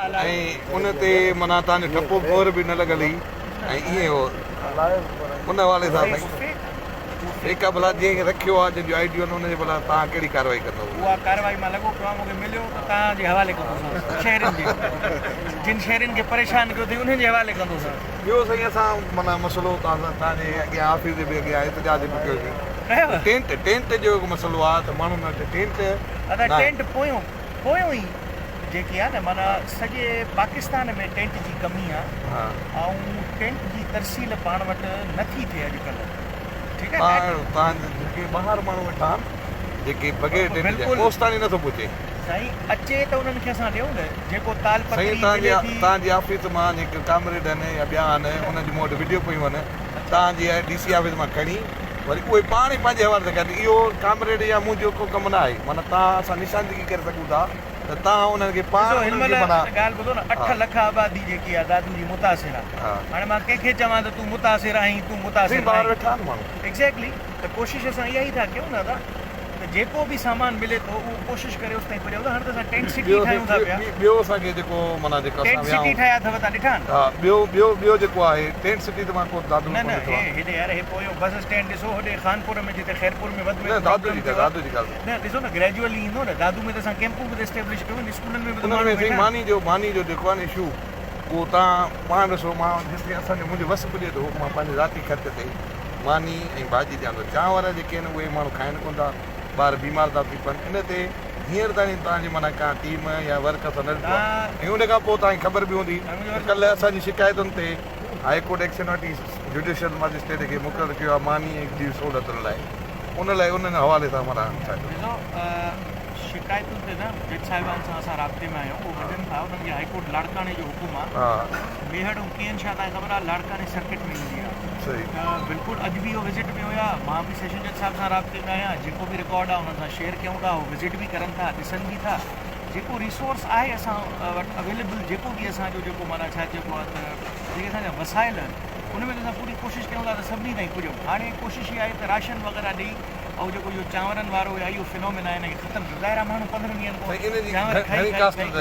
۽ ان تي معنيٰ توهان جو ٺپو مهر به نه لڳل هئي ۽ ائين هو ان حوالي سان سائين فيڪ آ ڀلا جنهن کي رکيو آ جنهن جو I D ان جي ڀلا توهان ڪهڙي ڪارروائي ڪندو. اها ڪارروائي مان لڳو پيو آ مون کي مليو ته توهان جي حوالي ڪندوسانس شهرين جي جن شهرين کي پريشان ڪيو اٿئي انهن جي حوالي ڪندوسانس. ٻيو سائين اسان معنيٰ مسئلو توهان سان توهان جي اڳيان آفيس جي به اڳيان احتجاج به ڪيوسين ڪيو ٽينٽ ٽينٽ جو هڪ مسئلو آ ته ماڻهن وٽ ٽينٽ ادا ناهي. ٽينٽ پويون پويون ئي جيڪي آ نه معنيٰ سڄي پاڪستان ۾ ٽينٽ جي ڪمي آ ۽ ٽينٽ جي ترسيل پاڻ وٽ نه ٿي ٿئي اڄ ڪلهه ٺيڪ آ تان جيڪي ٻاهر ماڻهو ويٺا آهن جيڪي بغير ٽينٽ جي اوستاڻي نه ٿو پهچي. سائين اچي ته انهن کي اسان ڏيون نه جيڪو تال پتري سائين ملي ٿي. تان جي آفيس مان جيڪي ڪامريڊ آهن يا ٻيا آهن انهن جون مون وٽ وڊيو پيون آهن تان جي ڊي سي آفيس مان کڻي وري اهي پاڻ ئي پنهنجي حوالي ٿا ڪن اهو ڪامريڊ يا منهنجو ڪو ڪم نه آهي معنيٰ تان اسان نشاندگي ڪري سگهون ٿا ته تان انهن کي پاڻ ڏسو هن انهن کي مهل معنيٰ ڳالهه ٻڌو نه اٺ لک آبادي جيڪي آهي دادو جي متاثر آهي هاڻي مان ڪنهن کي چوان ته تون متاثر آهين تون متاثر سائين نه ٻاهر آهين ويٺا آهن ماڻهو. ايگزيڪٽلي ته ڪوشش اسان اها ئي ٿا ڪيون نه ادا ته جيڪو به سامان ملي ٿو اهو ڪوشش ڪري اوستائين پڄايون ٿا هاڻي ته اسان ٽينٽ سٽي ٻيو ٺاهيون ٿا پيا. ٻيو اسان کي جيڪو معنيٰ جيڪو ٽينٽ اسان ويا سٽي آهيون ٺاهيا اٿو تان ڏٺا آهن؟ ها ٻيو ٻيو ٻيو جيڪو آهي ٽينٽ سٽي ته مان ڪو دادو ۾ نه ڪونه نه ڏٺو هي آهي. هيڏي يار هي پويون بس اسٽينڊ ڏسو هوڏي خانپور ۾ جتي خيرپور ۾ وڌ ۾ نه وڌ دادو پرابلم جي ٿيو آهي. دادو جي ڳالهه ٿو نه ڏسو نه گريجوئلي ايندو نه دادو ۾ ته اسان ڪيمپون به ته اسٽيبلش ڪيون آهن اسڪولن ۾ به ته انهن ماڻهو ۾ سائين ويٺا آهن. ماني جو ماني جو جيڪو آهي نه اشو اهو توهان پاڻ ڏسو مان جيستائين اسان جو منهنجو وس پڄي ٿو مان پنهنجي ذاتي خرچ تي ماني ۽ ڀاڄي ڏيان ٿو چانور جيڪي آهن اهي ماڻهو کائن ڪونه ٿا ٻار بيمار ٿا ٿي پون ان تي هينئر تائين توهان جي معنيٰ ڪا ٽيم يا ورڪ اسان نه ڏٺو آهي ۽ ان کان پوء توهان کي خبر به هوندي ته ڪلهه اسان جي شڪايتن تي هاء ڪورٽ ايڪشن وٺي جڊيشل مئجسٽريٽ کي مقرر ڪيو آهي ماني ۽ جي سهولتن لاء ان لاء انهن حوالي سان معنيٰ ڇا چئبو. ڏسو شڪايتن تي نه جج صاحبان سان اسان رابطي ۾ آهيون اهو وڃن ٿا انهن کي هاء ڪورٽ لاڙڪاڻي جو حڪم آهي ميهڙ ۽ ڪي اين شاهه توهان کي خبر آهي لاڙڪاڻي سرڪٽ ۾ ايندي آهي ته بلڪل اڄ به اهو وزٽ ۾ هيا مان به سيشن جج صاحب سان رابطي ۾ آهيان جيڪو به رڪارڊ آهي انهن سان شيئر ڪيون ٿا اهو وزٽ به ڪرن ٿا ڏسن به ٿا جيڪو ريسورس آهي اسان وٽ اويليبل جيڪو به اسان جو جيڪو معنيٰ ڇا چئبو آهي ته جيڪي اسان جا وسائل آهن ان ۾ ته اسان پوري ڪوشش ڪيون ٿا ته سڀني تائين پڄون هاڻي ڪوشش اها آهي ته راشن وغيره ڏئي ۽ جيڪو اهو چانورن وارو يا اهو فنومينا آهي ان کي ختم ڪيون ظاهر آهي ماڻهو 15 ڏينهن کان سائين ان جي چانور کائي گهڻي کائي ڪاسٽ کائي کائي جو